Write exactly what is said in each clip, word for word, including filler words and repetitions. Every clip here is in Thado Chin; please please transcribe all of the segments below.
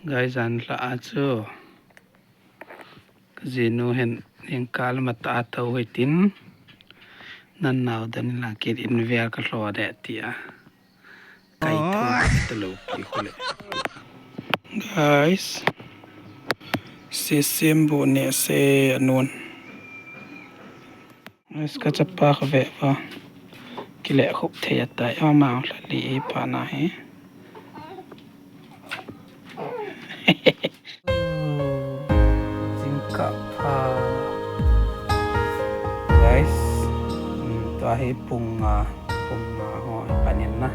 Guys, jan lha a chu kajinu hin jingkah le matah a tou hitin, nan nao dan in lang kit in vel kalho de tia. Kai thou talou pi khu le. Guys, sisem bu ne se anun. Guys, kachapa kave va. Kile khup thei atai, ama lha li e pa na he. Jingkah pha. Guys, mm, tua hi pung nga, pung nga ho panin na.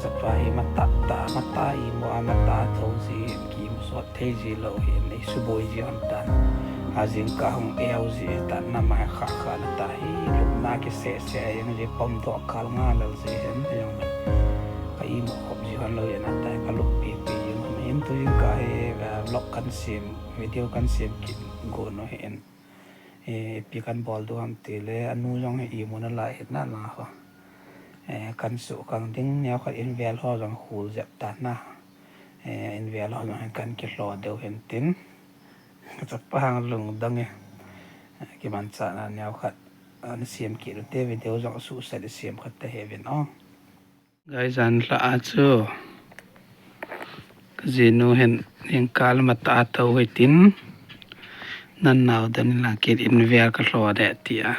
Chapa hi matah tah, matah imo a matah tou ji hin kimu sot thei ji lou hin, nei suboi ji hon tan. A jingkah hung eu ji tan na, mai kha kha na ta hi, lupna kiseh seh jeng ji, pom doh kal nga lel ji hin, jong le. Ka imo khop ji hon lou hin, a ta ka lup pi pi jeng hon hin, tu jingkah hi, eh, vlog kan sem, video kan sem kit gon u hin. Eh, ipi kan bol diu ham ti le, anu jong hi imu nalai hin na la ho. Eh, kan suhkhang ding, neo khat in vel ho jong khul jep ta na. Eh, in vel ho jong hin kan kilho diu hin tin. Ka chapa hang lungdong e. Eh, kimanchah na neo khat, ah, na sem kit u te, video jong suhset i sem khat ta he vin o. Guys, jan lha a chu kajinu hin jingkah le matah a tou hitin, nan nao dan in lang kit in vel kalho de tia.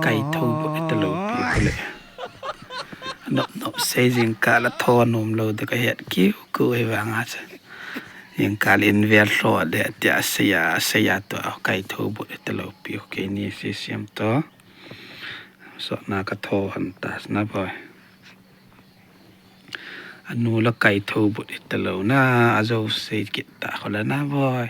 Kai thou bu talou pi khu le. Nop nop sei jingkah le tho nom lou de ka het kiu ku e vang a chu. Jingkah le in vel lho de tia sei a, sei a tua kai thou bu talou pi khu keini sisem to. Sotna ka tho hon ta na boi. Anu la kai thou bu talou na, ajo sei kit ta khu le na boi.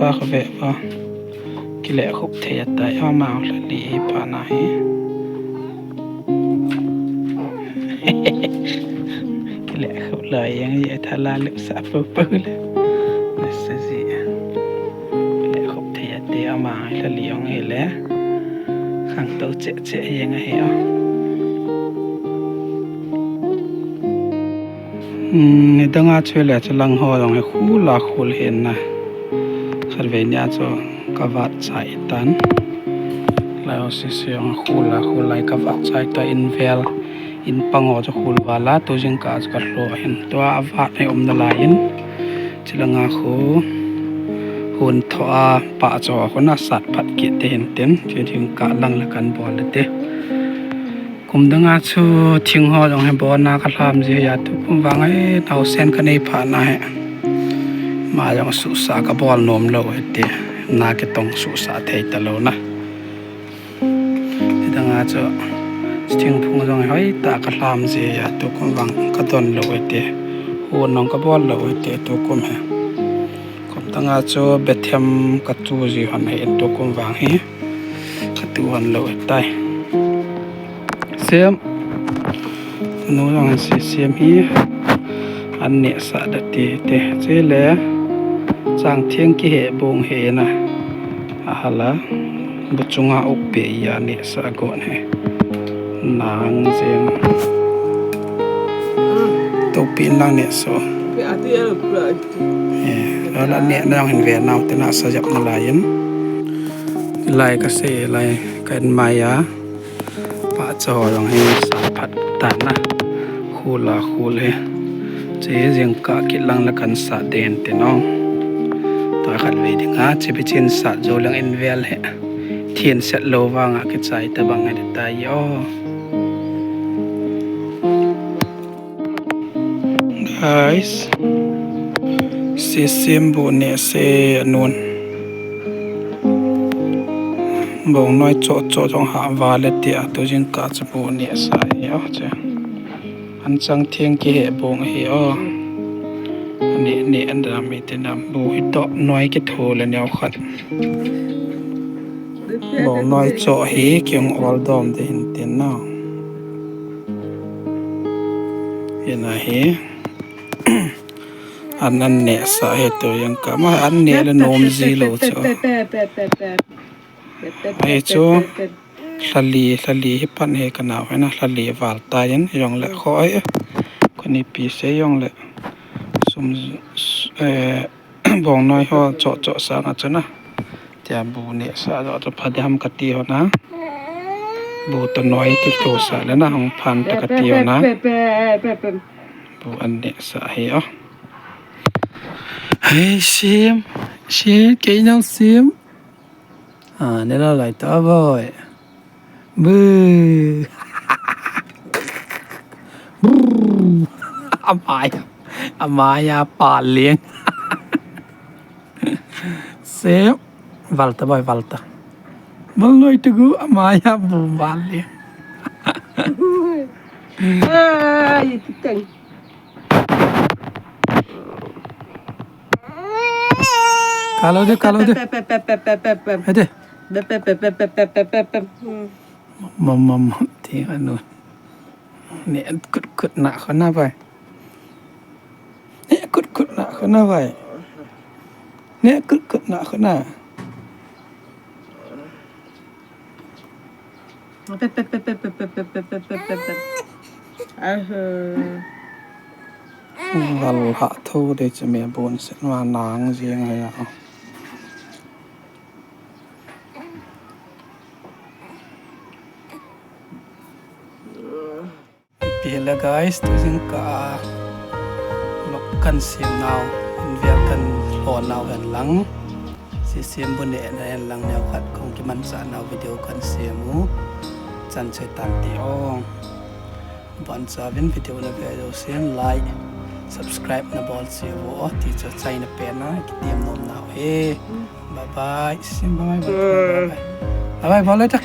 Pa kho ve va. Kile khop thei atai, ama lha li hi pa na hi. Kile khop lai yang ye tha la lu sa pu pu le. Nasa ji. Kile khop thei ate ama lha li yong hi le. Khang to che che yang hi o. Nidanga chu le chu lang ho jong hi khul a khul hin na. Khatvei nia chu ka vat chai tan. Lai ho sisi jong khul a khul lai ka vat chai ta in vel. In pang ho chu khul val a tu jingkah chu ka lho hin. Tua a vat hi um nalai in. Chilanga khu hun tho a pa chu khu na sat phat kit te hin tin. Chu jingkah lang la kan bol le te. Kum danga chu thing ho jong hi bol na ka lham ji a, tukum vang hi naosen ka nei phat na hi. Ma jong suhsa ka bol nom lou hi ti. Na kitong suhsa thei ta lou na. Nidanga chu thingphung jong hi hoi ta ka lham ji a, tukum vang ka don lou hi ti. Hun nong ka bol lou hi ti tukum hi. Kum danga chu Bethlehem ka tu ji hon hi in tukum vang hi. Ka tu hon lou hi tai. Sem. Nu jong an si sem hi. An neh sa da ti te. Che le. Chang theng kihe bung he na. A hala. Bu chunga uk pe ya neh sa gon he. Nang jeng. Topi nang neh so. Eh, la neh na jong hin ve nau te na sa jap nalai in. Lai ka sei lai ka en mai a. Pa cha ho jong hi sat phat tan na. Khul a khul hi. Che jingkah kit lang la kan sat den te nong. Ta khatvei dinga, che pi chin sat jou lang in vel hi. Thien set lou vanga kichai ta bang hi ta yo. Guys, sisem bu neh se anun. Bongnoi cho cho jong ha vale ti a tu jingkah chu bu neh sa hi o che. An chang theng kihe bung hi o. Ani ni an da mi te nam bu hi to noi kitho le neo khat. Bongnoi cho hi kiong ol dom te hin tin na. Ina hi. An an neh sa hi tu jingkah ma an neh le nom ji lou chu. Hi chu. Lhali, lhali hi pan hi ka nau hi na, lhali val ta in, jong le kho ai. Koni pi se jong le. Sum, eh, bongnoi ho cho cho sang a chu na. Tia bu neh sa jo chu pha diham ka ti ho na. Bu to noi ti tu sa le na, hong phan ta ka ti ho na. Bu an neh sa hi o. Hei, sim. Sim, kei nau sim. A, ne la lai ta voi. Bu. Amaya. Amaya pa lieng. Se. Valta boy, valta. Val noi tu gu, amaya bu val lieng. Ai, teng. Kalau dia, kalau dia. Ada. Mama, mama, ti anu. Ni kut kut nak kena bai. Ni kut kut nak kena bai. Ni kut kut nak kena. Val ha thu de che me bon se ma nang jing ha ya. Ti le guys, tu jingkah vlog kan sem nau, in vel kan lhon nau hen lang. Sisem bu neh na hen lang neo khat kong kimanchah nau video kan sem u. Chan choi tan ti ong. Ban chavin video na ve jou sen like, subscribe na bol cheh uvo ti chu chai na pen a kitem nom nau he. Bye bye. Sisem bye bye. Bye bye. Bye bye, bol le tak.